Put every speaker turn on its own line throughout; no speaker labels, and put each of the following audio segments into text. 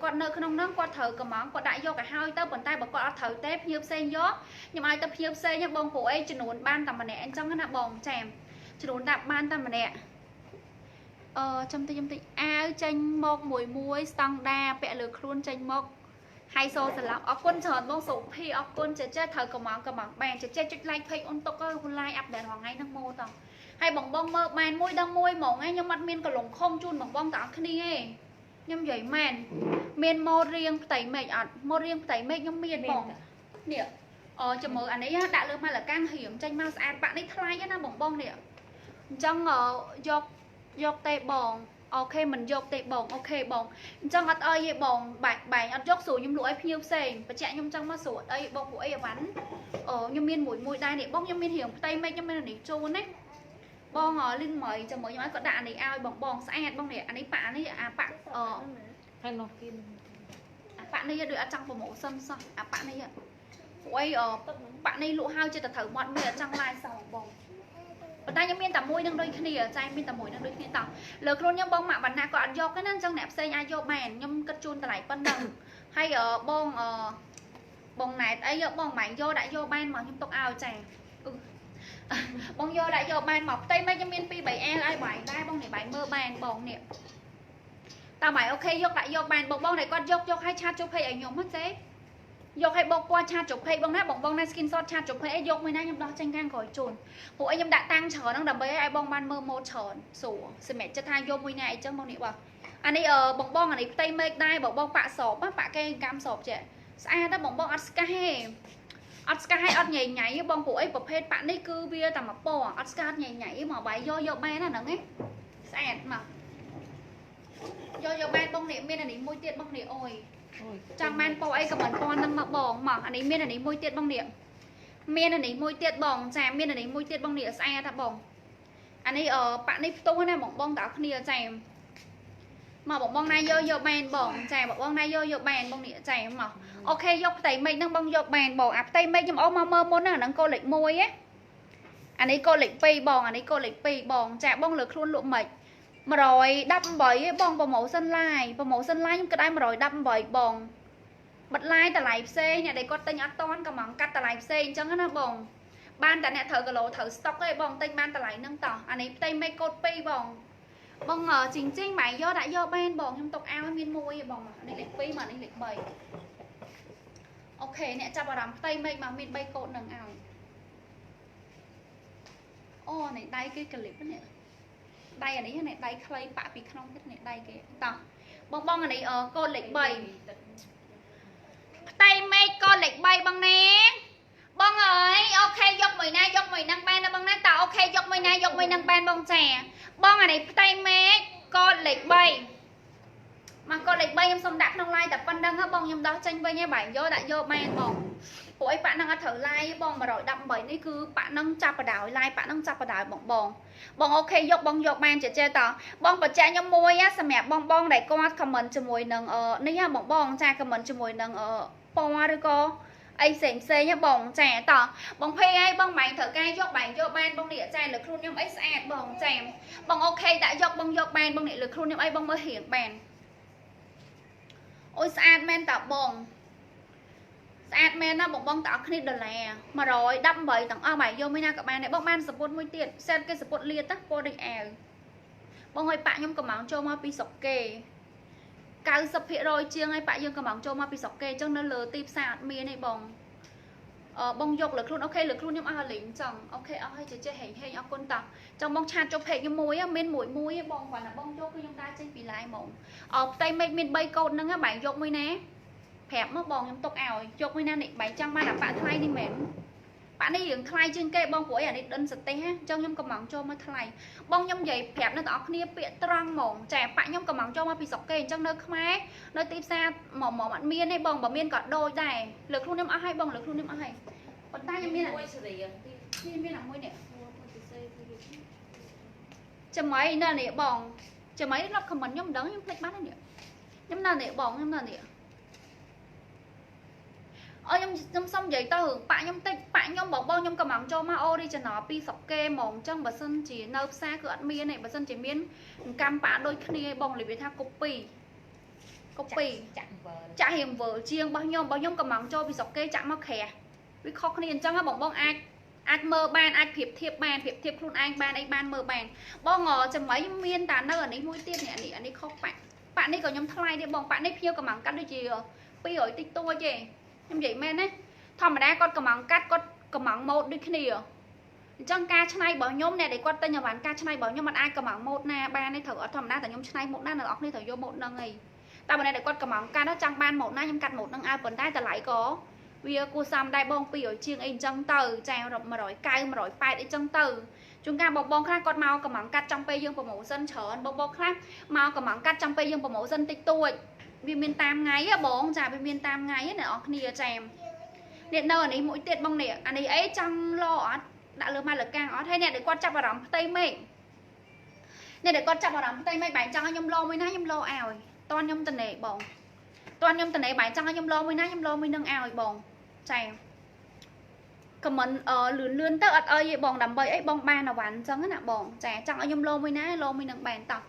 គាត់នៅក្នុងហ្នឹងគាត់ត្រូវកំងគាត់ដាក់យកឲ្យហើយទៅប៉ុន្តែបើគាត់អត់ត្រូវទេភ្ញៀវផ្សេងយកខ្ញុំឲ្យទៅភ្ញៀវផ្សេងបងព្រោះអីចំនួនបានតែម្នាក់អញ្ចឹងណាបងចាចំនួនដាក់បានតែម្នាក់អឺចាំតិចចាំតិចអាវចេញមកមួយមួយស្តង់ដាពាក់លើខ្លួនចេញមកហៃសូស្លាប់អរគុណច្រើនបងសុភីអរគុណចេះចេះត្រូវកំងកំងបានចេះចេះចុច like page អូនទុកទៅ like update រាល់ថ្ងៃហ្នឹងមកតហើយបងបងមើលបានមួយដល់មួយហ្មងខ្ញុំអត់មានកលងខំជូនបងបងទាំងអស់គ្នាទេខ្ញុំនិយាយមែនមានម៉ូតរៀងផ្ទៃមេឃអត់ម៉ូតរៀងផ្ទៃមេឃខ្ញុំមានបងនេះអចាំមើលអានេះដាក់លើម៉ាឡកាំងរៀងចេញមកស្អាតបាក់នេះថ្លៃណាបងបងនេះអញ្ចឹងយកយកទេបង OK មិនយកទេបង OK បងអញ្ចឹងអត់អីទេបងបែកបែងអត់យកស្រួលខ្ញុំលក់ឲ្យភ្ញៀវផ្សេងបញ្ជាក់ខ្ញុំចង់មកស្រួលអីបងពួកអីអវ៉ាន់អឺខ្ញុំមានមួយមួយដែរនេះបងខ្ញុំមានរៀងផ្ទៃមេឃខ្ញុំមានអានេះជូនណាបងលីនមីចាំមើលខ្ញុំឲ្យគាត់ដាក់អានេះឲ្យបងបងស្អាតបងនេះអានេះប៉ានេះអាប៉ាអឺ
ហើយនោះគៀន
អាប៉ានេះដូចអត់ចង់ promotion សោះអាប៉ានេះពួកអីប៉ានេះលក់ហើយចិត្តតែត្រូវមាត់មានអត់ចង់ឡាយសោះបងប៉ុន្តែខ្ញុំមានតែមួយនឹងដូចគ្នាចាមានតែមួយនឹងដូចគ្នាតោះលើខ្លួនខ្ញុំបងម៉ាក់វណ្ណាក៏អត់យកទេណាអញ្ចឹងអ្នកផ្សេងអាចយកបានខ្ញុំគិតជូនតម្លៃប៉ុណ្ណឹងហើយបងបងណែតអីបងម៉ែយកដាក់យកបានមកខ្ញុំទុកឲ្យចាបងយកដាក់យកបានមកផ្ទៃមិនខ្ញុំមាន2 3អាវឲ្យបាយដែរបងនេះបាយមើលបានបងនេះតាមបាយ OK យកដាក់យកបានបងបងដែលគាត់យកយកឲ្យ chat ចូល page ឲ្យខ្ញុំហ៎ចេយកឲ្យបងគាត់ chat ចូល page បងណាបងបងណា screenshot chat ចូល page អីយកមួយណាខ្ញុំដោះចេញខាងក្រោយជូនព្រោះអីខ្ញុំដាក់តាំងច្រើនហ្នឹងដើម្បីឲ្យបងបានមើលម៉ូតច្រើនស្រួលសម្រាប់ចិត្តថាយកមួយណាអីចឹងបងនេះបងអានេះបងបងអានេះផ្ទៃមេឃដែរបងបងប៉ាក់សបប៉ាក់គេកម្មសបចេះស្អាតដែរបងបងអត់ស្កាសទេអត់ស្កាសឲ្យអត់ញ៉ៃញ៉ៃបងព្រោះអីប្រភេទប៉ាក់នេះគឺវាតែមួយពណ៌អត់ស្កាសញ៉ៃញ៉ៃមកបាយយកយកបានណាហ្នឹងឯងស្អាតមកយកយកបានបងនេះមានអានេះមួយទៀតបងនេះអូយចង់បានពណ៌អីក៏មិនពណ៌ហ្នឹងមកបងមកអានេះមានអានេះមួយទៀតបងនេះមានអានេះមួយទៀតបងចាមានអានេះមួយទៀតបងនេះស្អាតតាបងអានេះអឺប៉ាក់នេះផ្ទុះណាបងបងតើគ្នាចាមកបងបងណាយកយកបានបងចាបងបងណាយកយកបានបងនេះចាមក OK យកផ្ទៃមេឃហ្នឹងបងយកបានបងអាផ្ទៃមេឃខ្ញុំអូសមកមើលមុនហ្នឹងអាហ្នឹងកូនលេខ1ណាអានេះកូនលេខ2បងអានេះកូនលេខ2បងចាបងលើខ្លួនលក់មិន118ឯងបង promotion live promotion live ខ្ញុំគិតឲ្យ118បងបិទ live តម្លៃផ្សេងអ្នកដែលគាត់ទិញអត់តាន់ក៏មកកាត់តម្លៃផ្សេងអញ្ចឹងណាបងបានតែអ្នកត្រូវគីឡូត្រូវស្តុកឯងបងទិញបានតម្លៃហ្នឹងតោះអានេះផ្ទៃមេឃកូដ2បងបងជីងជីងបាយយកដាក់យកបានបងខ្ញុំទុកឲ្យមានមួយឯងបងនេះលេខ2មកនេះលេខ3 OK អ្នកចាប់អារម្មណ៍ផ្ទៃមេឃមកមាន3កូដនឹងឲ្យអូនេះដៃគេកលិបនេះដៃអានេះនេះដៃខ្លីប៉ាក់ពីក្នុងទៀតនេះដៃគេតោះបងបងអានេះកូដលេខ3ផ្ទៃមេឃកូដលេខ3បងណាបងអើយ OK យកមួយណាយកមួយនឹងបានណាបងណាតើ OK យកមួយណាយកមួយនឹងបានបងចាបងអានេះផ្ទៃមេឃកូដលេខ3មកកូដលេខ3ខ្ញុំសុំដាក់ក្នុង live តែប៉ុណ្្នឹងហ៎បងខ្ញុំដោះចេញវិញហ៎បាយយកដាក់យកបានបងពួកអីប៉ាក់នឹងអត់ត្រូវ live បង118នេះគឺប៉ាក់នឹងចាប់បដោយ live ប៉ាក់នឹងចាប់បដោយបងបងបង OK យកបងយកបានចេះចេះតបងបញ្ជាក់ខ្ញុំមួយសម្រាប់បងបងដែលគាត់ comment ជាមួយនឹងនេះហ៎បងបងចា comment ជាមួយនឹងពណ៌ឬក៏អីផ្សេងផ្សេងហ៎បងចាតបងភេអីបងបែងត្រូវការយកបែងយកបានបងនេះចាលើខ្លួនខ្ញុំអីស្អាតបងចាបង OK ដាក់យកបងយកបានបងនេះលើខ្លួនខ្ញុំអីបងមើលរៀងបានអូយស្អាតមែនតាបងស្អាតមែនណាបងបងតើអស់គ្នាដុល្លារ118ទាំងអស់បាយយកមួយណាក៏បានដែរបងបានសពុតមួយទៀតសេតគេសពុតលាតណាពណ៌ដូចអាវបងឲ្យប៉ាក់ខ្ញុំកំងចូលមកពីស្រុកគេ90%ជាងឲ្យប៉ាក់យើងកំងចូលមកពីស្រុកគេអញ្ចឹងនៅលើទីផ្សារអត់មានទេបងអឺបងយកលើខ្លួន OK លើខ្លួនខ្ញុំអស់លេងចង់ OK អស់ហើយចេះចេះហេងហេងអរគុណតោះចង់បង chat ចូល page ខ្ញុំមួយមានមួយមួយបងគ្រាន់តែបងយកគឺខ្ញុំដើរចេញពី live ហ្មងអផ្ទៃមេឃមាន3កូដហ្នឹងបែងយកមួយណាប្រាប់មកបងខ្ញុំទុកឲ្យយកមួយណានេះបែងចង់បានអាប៉ាក់ថ្លៃនេះមែនប៉ាក់នេះរឿងថ្លៃជាងគេបងព្រោះអីអានេះដិនសទេសអញ្ចឹងខ្ញុំកំងចូលមកថ្លៃបងខ្ញុំនិយាយប្រាប់នៅទាំងអស់គ្នាពាក្យត្រង់ហ្មងចាប៉ាក់ខ្ញុំកំងចូលមកពីស្រុកគេអញ្ចឹងនៅខ្មែរនៅទីផ្សារហ្មងអត់មានទេបងបើមានក៏ដូចដែរលើខ្លួនខ្ញុំអស់ហើយបងលើខ្លួនខ្ញុំអស់ហើយប៉ុន្តែខ្ញុំមាន
មួយស្រីទៀត
នេះមានអាមួយនេះចាំៃនៅនេះបងចាំៃរត់ comment ខ្ញុំមិនដឹងខ្ញុំភ្លេចបាត់ហើយនេះខ្ញុំនៅនេះបងខ្ញុំនៅនេះអូខ្ញុំខ្ញុំសុំនិយាយទៅរឿងប៉ាក់ខ្ញុំតិចប៉ាក់ខ្ញុំបងបងខ្ញុំកំងចូលមក original ពីស្រុកគេហ្មងអញ្ចឹងបើសិនជានៅផ្សារគឺអត់មានទេបើសិនជាមានកម្មប៉ាក់ដូចគ្នាបងនិយាយថា copy កូពី
ចាក់វើល
ចាក់រៀងវើលជាងរបស់ខ្ញុំរបស់ខ្ញុំកំងចូលពីស្រុកគេចាក់មកក្រាស់វាខុសគ្នាអញ្ចឹងបងបងអាចអាចមើលបានអាចប្រៀបធៀបបានប្រៀបធៀបខ្លួនឯងបានអីបានមើលបានបងចំណៃមានតានៅអានេះមួយទៀតនេះអានេះអានេះខុសប៉ាក់ប៉ាក់នេះក៏ខ្ញុំថ្លៃដែរបងប៉ាក់នេះភ្ញៀវកំងកាត់ដូចជា200តិចតួចទេខ្ញុំនិយាយមែនណាធម្មតាគាត់កំងកាត់គាត់កំងម៉ូតដូចគ្នាអញ្ចឹងការឆ្នៃរបស់ខ្ញុំអ្នកដែលគាត់ទិញអីវ៉ាន់ការឆ្នៃរបស់ខ្ញុំមិនអាចកំងម៉ូតណាបានទេត្រូវអត់ធម្មតាតែខ្ញុំឆ្នៃម៉ូតណាអ្នកនរគ្នាត្រូវយកម៉ូតហ្នឹងឯងតែបើអ្នកដែលគាត់កំងកាត់ចង់បានម៉ូតណាខ្ញុំកាត់ម៉ូតហ្នឹងឲ្យប៉ុន្តែតម្លៃក៏វាគួរសមដែរបង200ជាងអីអញ្ចឹងទៅចា190 180អីចឹងទៅជួនកាលបងបងខ្លះគាត់មកកំងកាត់ចំពេលយើង promotion ច្រើនបងបងខ្លះមកកំងកាត់ចំពេលយើង promotion តិចតួចវាមានតាមថ្ងៃហ៎បងចាវាមានតាមថ្ងៃណាអ្នកនរគ្នាចានេះនៅអានេះមួយទៀតបងនេះអានេះអីចង់លោអត់ដាក់លើម៉ាលកាំងអត់ហើយអ្នកដែលគាត់ចាប់អារម្មណ៍ផ្ទៃមេឃអ្នកដែលគាត់ចាប់អារម្មណ៍ផ្ទៃមេឃបែរចង់ឲ្យខ្ញុំលោមួយណាខ្ញុំលោឲ្យតន់ខ្ញុំតនេបងតន់ខ្ញុំតនេបែរចង់ឲ្យខ្ញុំលោមួយណាខ្ញុំលោមួយនឹងឲ្យបងចាខមមិនលឿនលឿនទៅអត់អីទេបងដើម្បីអីបងបានអវ៉ាន់អញ្ចឹងណាបងចាចង់ឲ្យខ្ញុំលោមួយណាលោមួយនឹងបានតោះ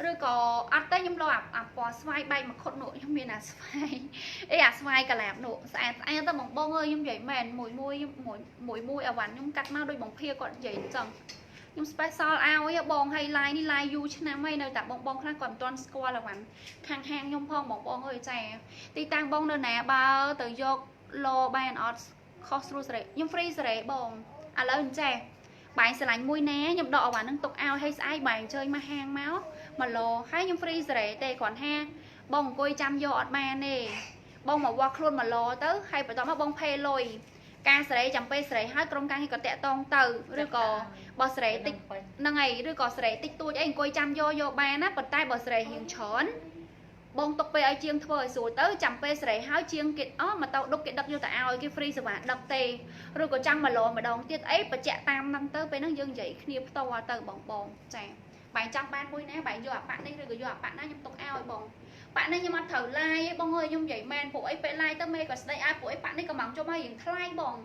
ឬក៏អត់ទេខ្ញុំលោអាពណ៌ស្វាយបែកមកខុតនោះខ្ញុំមានអាស្វាយអីអាស្វាយកលាបនោះស្អាតស្អាតទៅបងបងអើយខ្ញុំនិយាយមែនមួយមួយមួយមួយមួយអវ៉ាន់ខ្ញុំកាត់មកដូចបងភាគាត់និយាយអញ្ចឹងខ្ញុំ special ឲ្យបងហើយ line នេះ line យូរឆ្នាំហើយនៅតែបងបងខ្លះគាត់មិនទាន់ស្គាល់អវ៉ាន់ខាងហាងខ្ញុំផងបងបងអើយចាទីតាំងបងនៅណាបើទៅយកលោបានអត់ខុសស្រួលសេរីខ្ញុំ free សេរីបងឥឡូវអញ្ចេះបាយស្រឡាញ់មួយណាខ្ញុំដកអវ៉ាន់នឹងទុកឲ្យឲ្យស្អែកបាយអញ្ជើញមកហាងមកមកលោហើយខ្ញុំ free សេរីទេគ្រាន់ថាបងអង្គុយចាំយកអត់បានទេបងមកវាស់ខ្លួនមកលោទៅហើយបន្ទាប់មកបង pay លុយការសេរីចាំពេលសេរីហើយក្រុមការងារក៏តាក់តងទៅឬក៏បើសេរីតិចហ្នឹងហើយឬក៏សេរីតិចតួចអីអង្គុយចាំយកយកបានណាប៉ុន្តែបើសេរីរៀងច្រើនបងទុកពេលឲ្យជាងធ្វើឲ្យស្រួលទៅចាំពេលសេរីហើយជាងគេអស់មកទៅដុកគេដឹកយកទៅឲ្យគេ free សេវាដឹកទេឬក៏ចាំមកលោម្ដងទៀតអីបញ្ជាក់តាមហ្នឹងទៅពេលហ្នឹងយើងនិយាយគ្នាផ្ទាល់ទៅបងបងចាបែងចង់បានមួយណាបែងយកអាប៉ាក់នេះឬក៏យកអាប៉ាក់ណាខ្ញុំទុកឲ្យបងប៉ាក់នេះខ្ញុំអត់ត្រូវឡាយទេបងអើយខ្ញុំនិយាយមែនពួកអីពេលឡាយទៅមេក៏ស្ដីឲ្យពួកអីប៉ាក់នេះក៏មកជុំឲ្យរៀងថ្លៃបង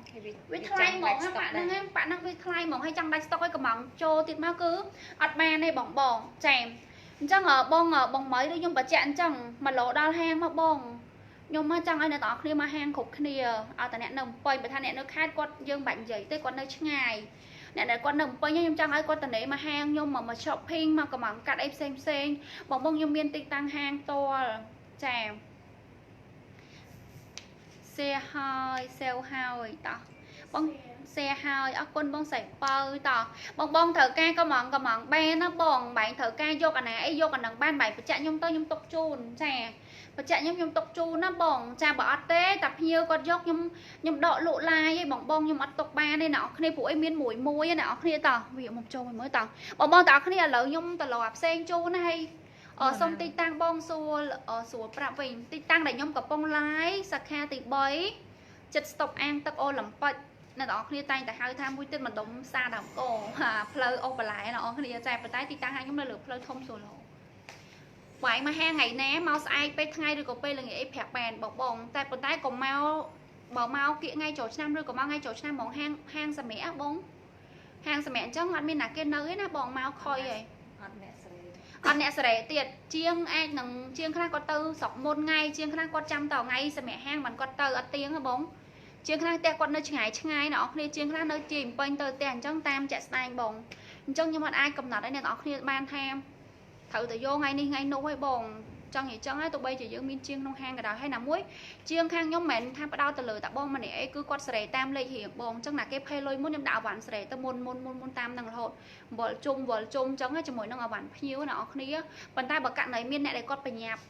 វាថ្លៃហ្មងប៉ាក់ហ្នឹងប៉ាក់ហ្នឹងវាថ្លៃហ្មងហើយចង់ដាច់ស្តុកឲ្យកំងចូលទៀតមកគឺអត់បានទេបងបងចាអញ្ចឹងបងបងម៉ៃឬខ្ញុំបញ្ជាក់អញ្ចឹងមកលោដល់ហាងមកបងខ្ញុំមកចង់ឲ្យអ្នកទាំងអស់គ្នាមកហាងគ្រប់គ្នាឲ្យតែអ្នកនៅពេញបើថាអ្នកនៅខេត្តគាត់យើងបាច់និយាយទេគាត់នៅឆ្ងាយអ្នកដែលគាត់នៅពេញខ្ញុំចង់ឲ្យគាត់តនេមកហាងខ្ញុំមក shopping មកកំងកាត់អីផ្សេងផ្សេងបងបងខ្ញុំមានទីតាំងហាងផ្ទាល់ចាសេហើយសេវហើយតោះបងសេហើយអរគុណបងស្រីពៅតោះបងបងត្រូវការកំងកំងបានណាបងបែងត្រូវការយកអាណាអីយកអានឹងបានបែងបញ្ជាក់ខ្ញុំទៅខ្ញុំទុកជូនចាបញ្ជាក់ខ្ញុំខ្ញុំទុកជូនណាបងចាបើអត់ទេតែភ្ញៀវគាត់យកខ្ញុំខ្ញុំដកលក់ឡាយឯងបងបងខ្ញុំអត់ទុកបានទេអ្នកនរគ្នាពួកអីមានមួយមួយអ្នកនរគ្នាតោះវាមកចូលមួយមើលតោះបងបងតើគ្នាឥឡូវខ្ញុំទៅលោអាផ្សេងជូនណាហើយសុំទីតាំងបងសួរសួរប្រាប់វិញទីតាំងដែលខ្ញុំកំពុងឡាយសាខាទី3ចិត្តស្តុបអាងទឹកអូឡំពិកអ្នកនរគ្នាតែងតែហៅថាមួយទៀតម្ដុំសាដើមកផ្លូវអូបន្លែអ្នកនរគ្នាចាប៉ុន្តែទីតាំងហាងខ្ញុំនៅលើផ្លូវធំសូឡូបាយមកហាងថ្ងៃណាមកស្អែកពេលថ្ងៃឬក៏ពេលល្ងាចអីប្រាប់បានបងបងតែប៉ុន្តែក៏មកបើមកគៀកថ្ងៃចូលឆ្នាំឬក៏មកថ្ងៃចូលឆ្នាំហ្មងហាងហាងសម្រាប់បងហាងសម្រាប់អញ្ចឹងអត់មានណាគេនៅទេណាបងមកខុយឯង
អត់អ្នកសេរី
អត់អ្នកសេរីទៀតជាងអាចនឹងជាងខ្លះគាត់ទៅស្រុកមុនថ្ងៃជាងខ្លះគាត់ចាំតថ្ងៃសម្រាប់ហាងមិនគាត់ទៅអត់ទៀងហ៎បងជាងខ្លះផ្ទះគាត់នៅឆ្ងាយឆ្ងាយអ្នកនរគ្នាជាងខ្លះនៅជាពេញទៅផ្ទះអញ្ចឹងតាមចាក់ស្ដែងបងអញ្ចឹងខ្ញុំអត់អាចកំណត់ឲ្យអ្នកនរគ្នាបានថាត្រូវតែយកថ្ងៃនេះថ្ងៃនោះឯងបងចង់និយាយចឹងហើយទោះបីជាយើងមានជាងក្នុងហាងក៏ដោយហើយណាមួយជាងខាងខ្ញុំមិនមែនថាផ្ដោតទៅលើតែបងម្នាក់អីគឺគាត់សេរីតាមលេខរៀងបងអញ្ចឹងណាគេ pay លុយមុនខ្ញុំដាក់អវ៉ាន់សេរីទៅមុនមុនមុនមុនតាមនឹងរហូតវល់ជុំវល់ជុំអញ្ចឹងជាមួយនឹងអវ៉ាន់ភ្ញៀវអ្នកនរគ្នាប៉ុន្តែបើករណីមានអ្នកដែលគាត់ប្រញាប់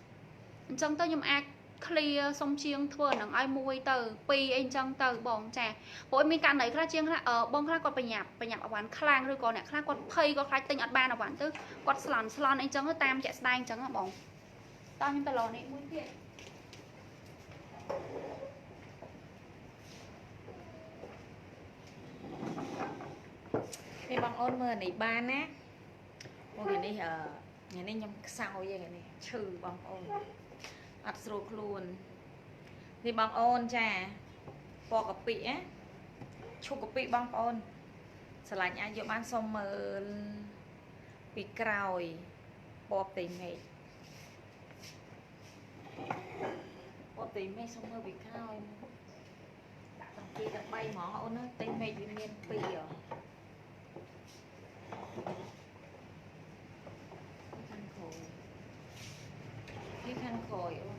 អញ្ចឹងទៅខ្ញុំអាច clear សុំជាងធ្វើអានឹងឲ្យមួយទៅពីរអីអញ្ចឹងទៅបងចាព្រោះមានករណីខ្លះជាងខ្លះបងខ្លះគាត់ប្រញាប់ប្រញាប់អវ៉ាន់ខ្លាំងឬក៏អ្នកខ្លះគាត់ភ័យគាត់ខ្លាចទិញអត់បានអវ៉ាន់ទៅគាត់ស្លន់ស្លន់អីចឹងតាមជាក់ស្ដែងអញ្ចឹងហ៎បងតោះខ្ញុំទៅឡនេះមួយទៀត
នេះបងអូនមើលនេះបានណាបងថ្ងៃនេះថ្ងៃនេះខ្ញុំខ្សោយថ្ងៃនេះឈឺបងប្អូនអត់ស្រួលខ្លួននេះបងអូនចាពណ៌កាពិណាឈូកកាពិបងប្អូនស្រឡាញ់អាចយកបានសុំមើលពីក្រោយពណ៌ផ្ទៃមេឃ ពណ៌ទីមេឃសុំមើលពីក្រោយដាក់ទាំងពីរទាំង3ហ្មងអូនណាទីមេឃវាមានពីរហ៎ខាងក្រោយនេះខាងក្រោយអូន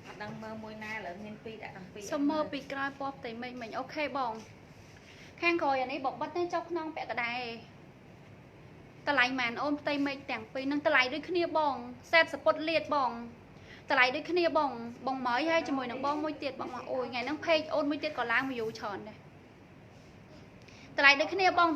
អត់ដឹងមើលមួយណាឥឡូវមានពីរដាក់ទាំងពីរ
សុំមើលពីក្រោយពណ៌ផ្ទៃមេឃមិញ OK បងខាងក្រោយអានេះបបិទទេចុះខ្នងពាក់កណ្ដែតម្លៃម៉ានអូនផ្ទៃមេឃទាំងពីរនឹងតម្លៃដូចគ្នាបងសេតសពុតលៀតបងតម្លៃដូចគ្នាបងបងម៉ើយហើយជាមួយនឹងបងមួយទៀតបងមកអូយថ្ងៃហ្នឹង page អូនមួយទៀតក៏ឡើង view ច្រើនដែរតម្លៃដូចគ្នាបង។